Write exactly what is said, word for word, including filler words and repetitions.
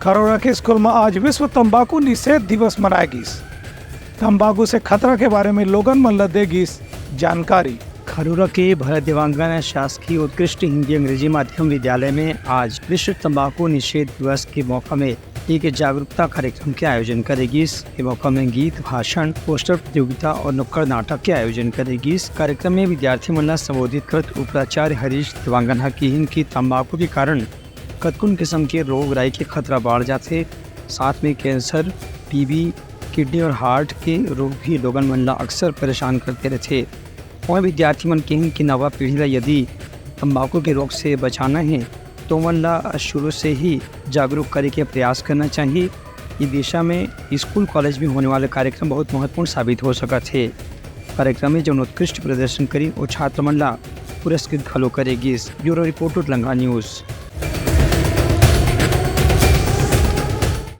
खरोरा के स्कूल म आज विश्व तंबाकू निषेध दिवस मनाए गिस। तंबाकू से खतरा के बारे में लोगन मन ल दे गिस जानकारी। खरोरा के भरत देवांगन शासकीय उत्कृष्ट हिंदी अंग्रेजी माध्यम विद्यालय में आज विश्व तंबाकू निषेध दिवस के मौका में एक जागरूकता कार्यक्रम के आयोजन करे गिस। ए मौका में गीत, भाषण, पोस्टर प्रतियोगिता और नुक्कड़ नाटक के आयोजन करे गिस। कार्यक्रम में विद्यार्थी मन ला संबोधित करत उपराचार्य हरीश देवांगन ह किहिन कि तंबाकू के कारण कतकुन किसम के रोग राई के खतरा बाढ़ जाथे। साथ में कैंसर, टीबी, किडनी और हार्ट के रोग भी लोगन मन ला अक्सर परेशान करते रहिथे। वहीं विद्यार्थी मन किहिन कि नवा पीढ़ी ला यदि तंबाकू के रोग से बचाना हे, तो ओमन ला शुरू से ही जागरूक करे के प्रयास करना चाहिए। ये दिशा में स्कूल कॉलेज में होने वाले कार्यक्रम बहुत महत्वपूर्ण साबित हो सकत हे। कार्यक्रम में जौन उत्कृष्ट प्रदर्शन करी, वो छात्र मन ला पुरस्कृत घलो करे गिस। Bureau report, Lanka news.